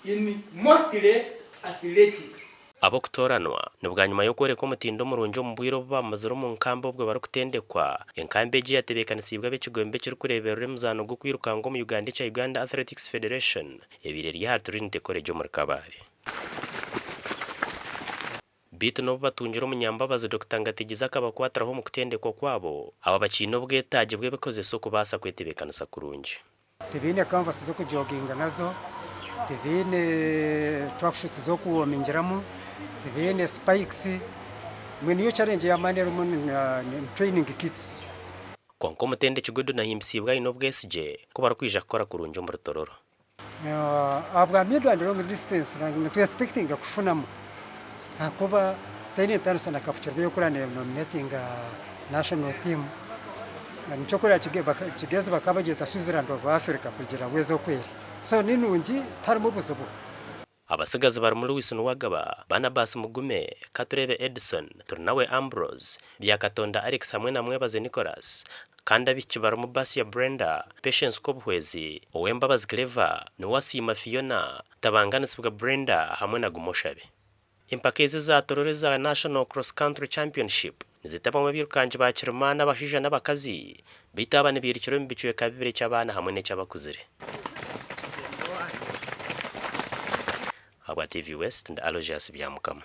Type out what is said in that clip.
In mostly athletics. Ab'okutooranwa, ni bwanyima y'okworeka omutindo murungi omu bwire obu baamazire omu nkambi obwo barikutendekwa. Enkambi egi yatebeekanisiibwe ab'ekigombe ekirikureeberera emizaano gw'okwirukanga omu Uganda ekya Uganda Athletics Federation ebaire eri aha Trinity College omuri Kabale. Beitu n'obu batungire omunyambabazi Dokita Ngategize akabakwatiraho omu kutendekwa kwabo, aba bakiine obwetaagye bw'ebikozesa okubaasa kwetebeekanisa kurungi. Tibaine kanvasi z'okujoginga nazo, tibaine tracksuit z'okuwomingiramu, tibaine spikes, mbwenu niyo challenge y'amaani erimu ni training kits. Kwonka omutendeki Gordon Ahimbisibwe aine obwesigye ku barikwija kukora kurungi omuri Tororo. Ahabwa mid and long distance nitu expectinga kufunamu ahakuba teine entaaniso na Kapchorwa ei orikureeba neenominatinga national team. Nikyo orikureeba Kigezi bakaba bagyeta Switzerland of Africa kurugiirira bwezi oku eri. So ni nungi tiharimu buzibu. Abatsigazi barimu Lewis Nuwagaba, Barnabas Mugume, Katureebe Edson, Turinawe Ambrose, Byakatonda Alex hamwe na Mwebaze Nicholas kandi abaishiki barimu Basia Brenda, Patience Kobuhwezi, Owembabazi Clever, Niwasiima Fiona, Tabanganisibwa Brenda hamwe na Gumoshabe. Empaka ezi eza Tororo eza National Cross Country Championship nizitabwamu abairukangi ba kirimaani abashaija n'abakazi beitu aba nibairukira omu bicweka bibiri eky'abaana hamwe n'eky'abakuzire. Ahabwa TV West, ndi Aloysius Byamukama.